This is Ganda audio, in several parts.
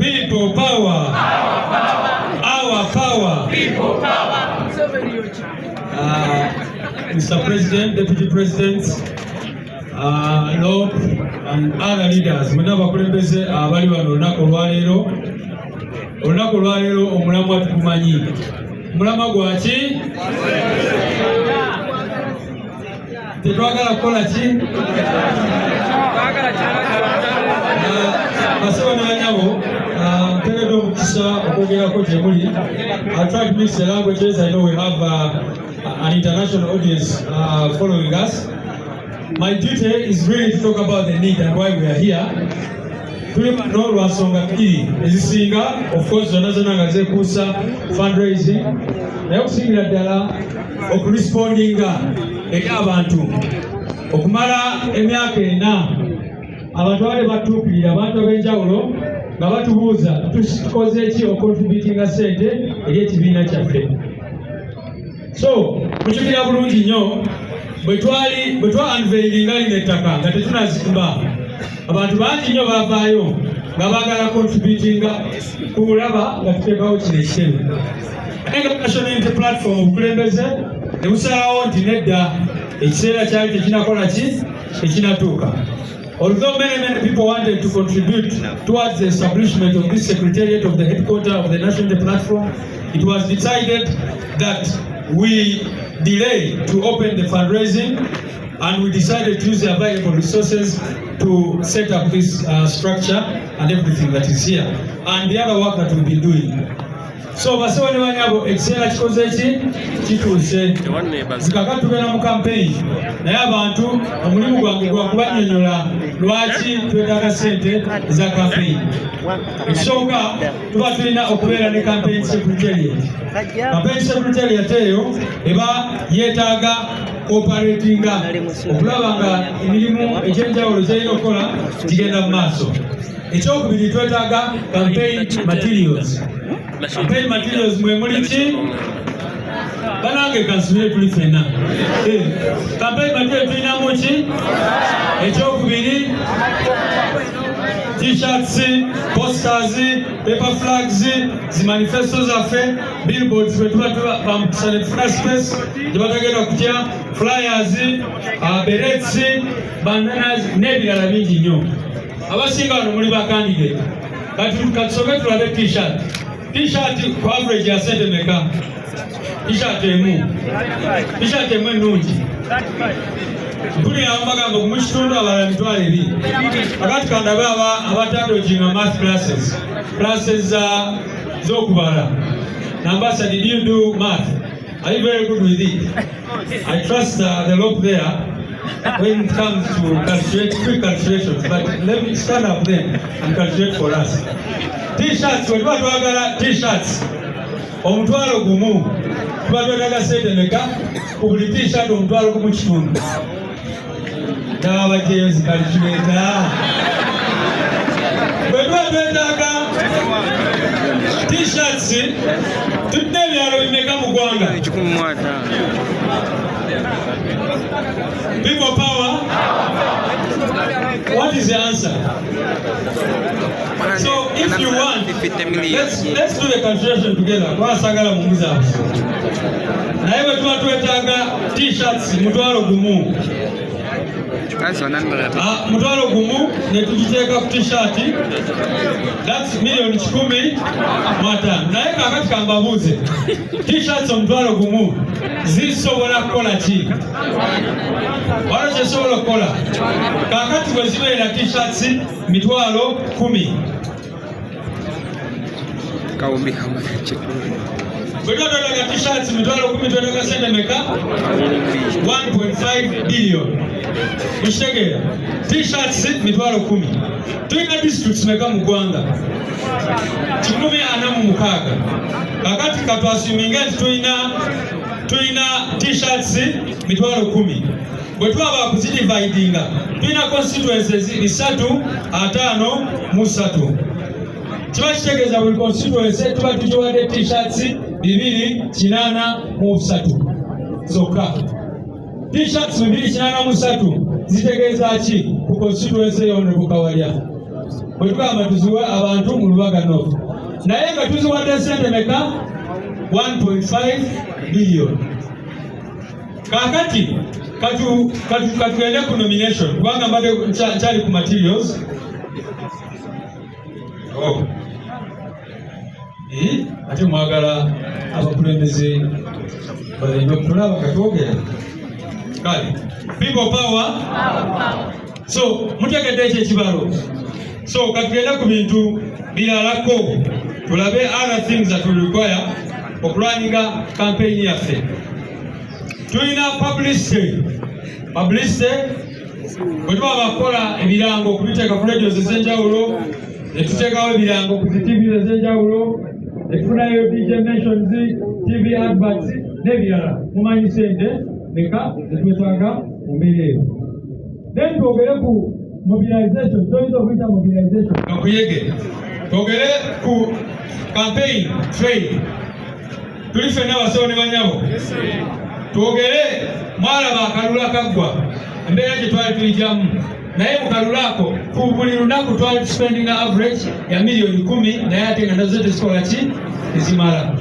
People power. Our power. People power. Mr. President, Deputy President, LOP and other leaders, mwenna abakulembeze abali wano olunaku olwaleero, olunaku olwaleero omulamwa tugumanyi. Omulamwa gwaki? Tetwagala kukola ki? Basebo ne banyabo, mpeereddwa omukisa okwogerako gye muli. I try to mix the languages. I know we have an international audience following us. My duty is really to talk about the need and why we are here. Tuli wano lwa nsonga bbiri ezisinga, of course zonna zonna nga zeekuusa fundraising, naye okusingira ddala okurespondinga eri abantu. Okumala emyaka 4 abantu abadde batuukirira, abantu ab'enjawulo nga batubuuza tukoze ki okontributinga ssente eri ekibiina kyaffe. So mukikira bulungi nnyo bwe twali bwe twa unveilinga lino ettaka nga tetunazimba, abantu bangi nnyo baavaayo nga baagala contributinga kulaba nga tuteekawo kino ekitebe. Naye nga National Unity Platform obukulembeze ne busalawo nti nedda, ekiseera kyali tekinakola ki, tekinatuuka. Although many, many people wanted to contribute towards the establishment of this secretariat of the headquarters of the National Unity Platform, it was decided that we delay to open the fundraising, and we decided to use the available resources to set up this structure and everything that is here and the other work that we've been doing. So basebo ne banyabo, ekiseera kikoze ki, kituuse. Zikaka tugenda mu campaign, naye abantu omulimu gwange gwa kubannyonnyola lwaki twetaaga ssente eza campaign. Ekisooka, tuba tulina okubeera ne campaign secretariat. Campaign secretariat eyo eba yeetaaga cooperatinga okulaba nga emirimu egy'enjawulo gyerina okukola gigenda mu maaso. Ekyokubiri, twetaaga campaign materials. Campaign materials mwe muli ki? Banange, kansubire tuli ffenna. Campaign material tulinamu ki? Ekyokubiri, T-shirts, posters, paper flags, zi manifesto zaffe, billboards bwe tuba tuba bamukisa ne tufuna space gye batagenda kutya, flyers, berets, bandanas n'ebirala bingi nnyo. Abasinga wano muli ba candidate. Kati katusooke tulabe T-shirt. T-shirt ku average ya sente meka? T-shirt emu. T-shirt emu ennungi. Mpulira abamu bagamba mu kitundu, abalala 20,000. Akati kandabe abatadojinga math classes, classes z'okubala. Nambasa, did you do math? Are you very good with it? I trust the LOP there when it comes to calculate, quick calculations, but let me stand up then and calculate for us. T-shirts, bwe tuba twagala T-shirts 10,000, tuba twetaaga sente meka ku buli T-shirt 1,500? Ndaba bajjeyo zi calculator. Bwe tuba twetaaga T-shirts, tulina ebyalo bimeka mu ggwanga? 150. People power. What is the answer? So if you want, 50 million. let's do the calculation together. Twasagala mumuzaabuza. Naye bwe tuba twetaaga T-shirts 10,000. That's 100. Ah, 10,000 ne tugiteeka ku T-shirt, that's 150,000,000. Naye kaakati kambabuuze, T-shirts 10,000 zisobola kukola ki? Waliwo kyesobola okukola? Kaakati bwe zibeera T-shirts 10,000, Kawumbi hamana. Bwe tuba twetaaga T-shirts 10,000, twetaaga sente meka? 1.5 billion. Mukitegeera? T-shirts 10,000. Tulina districts meka mu ggwanga? 146. Kakati katwasuminga nti tulina T-shirts 10,000. Bwe tuba bakuzidividinga, tulina constituencies 353. Kiba kitegeeza buli constituency tuba tugiwadde T-shirts 283 zokka. T-shirts 283 zitegeeza ki ku constituency eyo, Honorable Kawalya? Bwe tugamba tuziwe abantu mu Lubaga. Lubaga North, naye nga tuziwadde sente meka? 1.5 billion. Kaakati katugende ku nomination, kubanga mbadde nkyali ku materials. Oh. Eh, ate mwagala abakulembeze baleme okutulaba katwogera. Kale, people power. So mutegedde ekyo ekibalo. So katugende ku bintu biralako, tulabe other things that will require okulwaninga campaign yaffe. Tulina publicity. Publicity, bwe tuba bakola ebirango okubiteeka ku radios ez'enjawulo, ne tuteekawo ebirango ku zi TV ez'enjawulo, ne tufunayo DJ mentions, TV adverts n'ebirala, mumanyi sente meka zetwetaaga mu mbeera eyo. Then twogere ku mobilization, toyinza okuyita mobilization kakuyege. Twogere ku campaign trail. Tuli ffenna, bassebo ne banyabo? Twogere, mwalaba akalulu akaggwa, embeera gye twali tuyitamu, naye mu kalulu ako ku buli lunaku twali tuspendinga average ya miliyoni 10, naye ate nga nazo tezikola ki? Tezimala.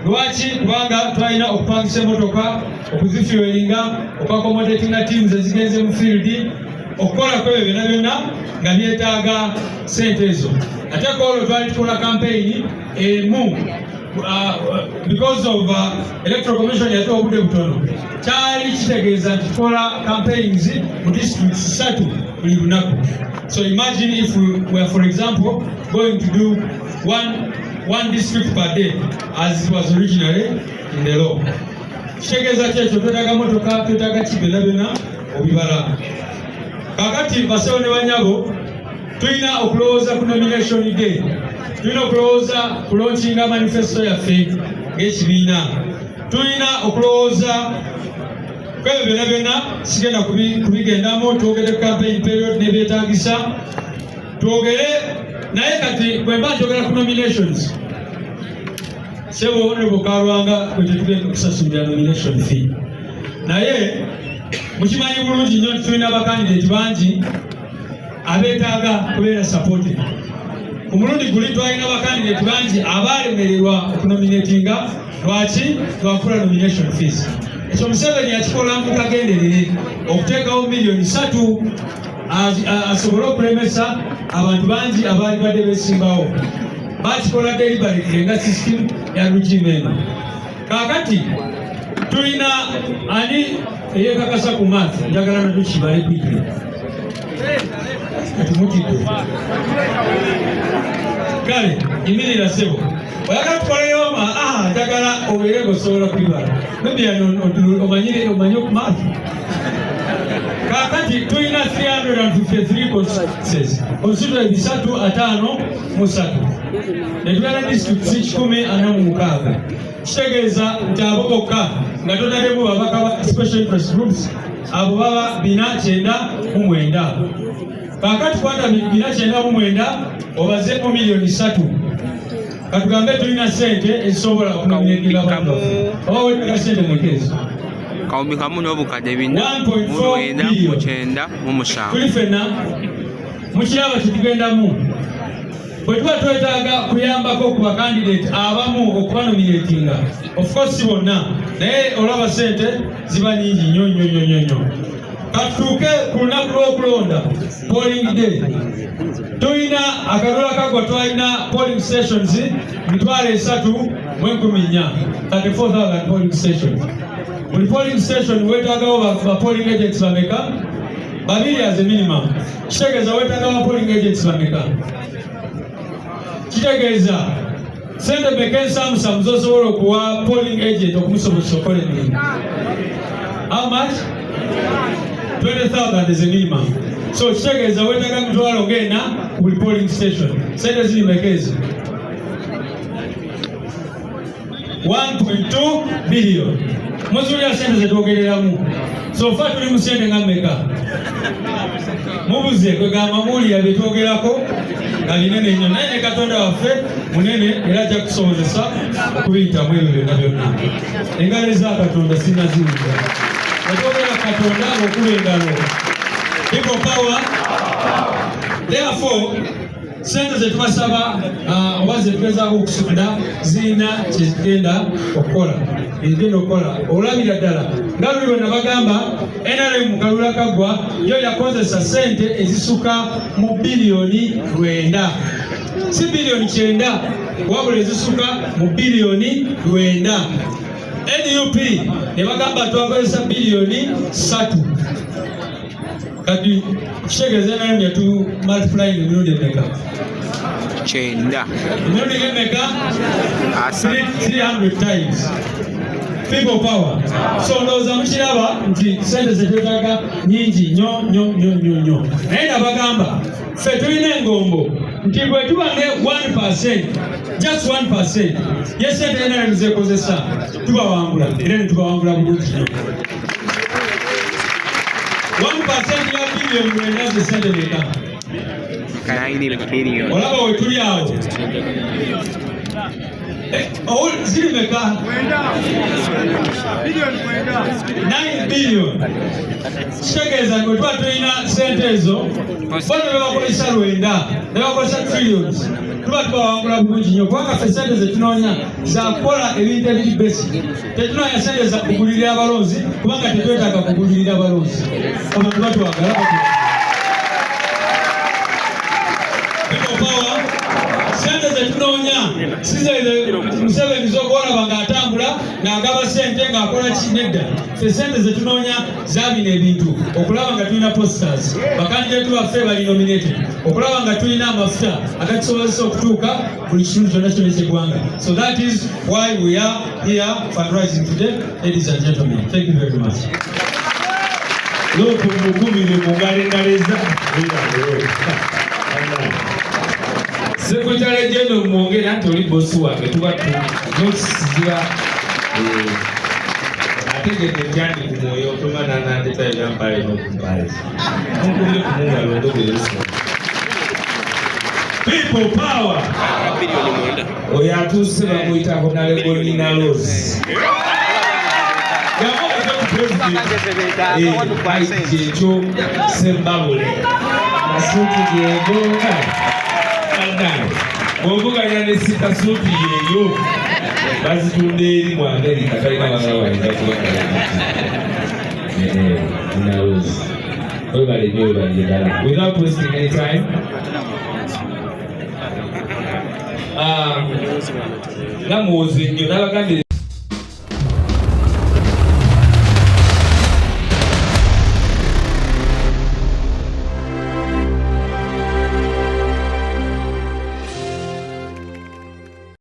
Lwaki? Kubanga twalina okupangisa emotoka, okuzifuelinga, okuaccommodatinga teams ezigenze mu field, okukola ku ebyo byonna byonna nga byetaaga sente ezo. Ate kwolwo twali tukola campaign emu, because of Electoral Commission yatuwa obudde butono, kyali kitegeeza nti tukola campaigns mu districts ssatu buli lunaku. So imagine if we were, for example, going to do one district per day as it was originally in the law. Kitegeeza ki ekyo? Twetaaga motoka, twetaaga ki, byonna byonna obibala. Kakati, bassebo ne banyabo, tulina okulowooza ku nomination day, tulina okulowooza ku launchinga manifesto yaffe ng'ekibiina, tulina okulowooza ku ebyo byonna byonna. Sigenda kubigendamu. Twogere campaign period n'ebyetaagisa, twogere. Naye kati bwe mba njogera ku nominations, sebo Honorable Kalwanga, bwe tetugenda okusasulira nomination fee, naye mukimanyi bulungi nnyo nti tulina abakandidate bangi abeetaaga kubeera supported. Ku mulundi guli twalina abakandidate bangi abaalemererwa okunominatinga. Lwaki? Lwakula nomination fees. Ekyo Museveni yakikola mu kagenderere okuteekawo miliyoni 3 asobole okulemesa abantu bangi abaali badde besimbawo. Bakikola deliberately nga system ya regime eno. Kaakati tulina ani eyekakasa ku math? Njagala natukibale quickly. Kati mutidde. Kale yimirira, ssebo. Oyagala tukoleyo? Ah, njagala obeere ng'osobola kubibala. Maybe omanyire, omanye math. Kaakati tulina 353 constituencies, constituency 353, ne tulina districts 146. Kitegeeza nti abo bokka, nga totaddemu babaka ba special interest groups, abo baba 499. Kaakati kwata 499 obazeemu miliyoni 3. Katugambe tulina sente ezisobola okunominatinga abantu baffe, oba wetaaga sente meka ezo? 1,497. Tuli ffenna? Mukiraba kyetugendamu? Bwe tuba twetaaga kuyambako ku bakandidate abamu okubanominatinga, of course si bonna, naye olaba sente ziba nyingi nnyo nnyo nnyo nnyo nnyo. Katutuuke ku lunaku lw'okulonda, polling day. Tulina akalulu akaggwa, twalina polling stations 34,000, 34,000 polling stations. Buli polling station weetaagawo ba polling agents bameka? Babiri as a minimum. Kitegeeza weetaaga ba polling agents bameka? Kitegeeza sente meka ensaamusaamu zosobola okuwa polling agent okumusobozesa okukola emirimu? How much? 20,000 is a minimum. So kitegeeza weetaaga 40,000 ku buli polling station. Sente ziri meka ezo? 1.2 billion. Muzuulira sente zetwogereramu? So far tuli mu sente nga mmeka? Mubuze. Kwegamba muwulira byetwogerako nga binene nnyo, naye ne Katonda waffe munene era ajja kusobozesa okubiyitamu ebyo byonna byonna. Engalo eza Katonda sinaziwulira. Etwogera Katonda ng'okuba engalo. People power. Therefore Sente zetubasaba oba zetugezaako okusunda zirina kyezigenda okukola, ezigenda okukola. Olabira ddala nga luli bwe nabagamba, NRM mu kalulu kaggwa yo yakozesa sente ezisuka mu 9 biliyoni, si 9 biliyoni, wabula ezisuka mu 9 biliyoni. NUP ne bagamba twakozesa 3 biliyoni. Kati kitegeeza NRM yatu multiplying emirundi emeka? 90. Emirundi emeka? 30. 300 times People Power. So ndowooza mukiraba nti sente zetwetaaga nyingi nnyo nnyo nnyo nnyo nnyo, naye nabagamba ffe tulina engombo nti bwe tuba ne 1%, just 1% ye sente NRM zekozesa, tubawangula era ne tubawangula bulungi nnyo. 1% ya 9 biliyoni ze sente meka? 9 billion. Olaba we tuli awo. Ziri meka? 9 billion. Kitegeeza nti bwe tuba tulina sente ezo, bo ne bakozesa 9, ne bakozesa trillions, tuba tubawangula bulungi nnyo, kubanga ffe sente zetunoonya zakukola ebintu ebiri basic. Tetunoonya sente za kugulirira abalonzi, kubanga tetwetaaga kugulirira abalonzi. Abantu batwagala, batwagala. People Power, sente zetunoonya si ze Museveni z'okwolaba ng'atambula ng'agaba sente ng'akola ki. Nedda, ffe sente zetunoonya za bino ebintu: okulaba nga tulina posters, bakandidate baffe bali nominated, okulaba nga tulina amafuta agatusobozesa okutuuka buli kitundu kyonna kyonna ekyeggwanga. So that is why we are here fundraising today, ladies and gentlemen. Thank you very much. Loopu mukubire mu ngalo endala eza. Secretary General, mwongere anti oli bosi wange, tuba notes ziba ategedde ntyandi ku mwoyo otoma nanandeta ebyampale n'okumpale. Munkubire ku mungalo ndogeresa. People Power. 9 biliyoni. Oyo atuuse bamuyita Honorable Nina Rose. Yamubuze ku president kyekyo Sembabule. Masuuti yego bannange, bw'ovuganya ne sikasuuti yeeyo bazitunda eri mu Amerika, talina wala wayinza kuba. Nina Rose, webale nnyo, webale ddala. Without wasting any time, nga muwozi nnyo nabagambye.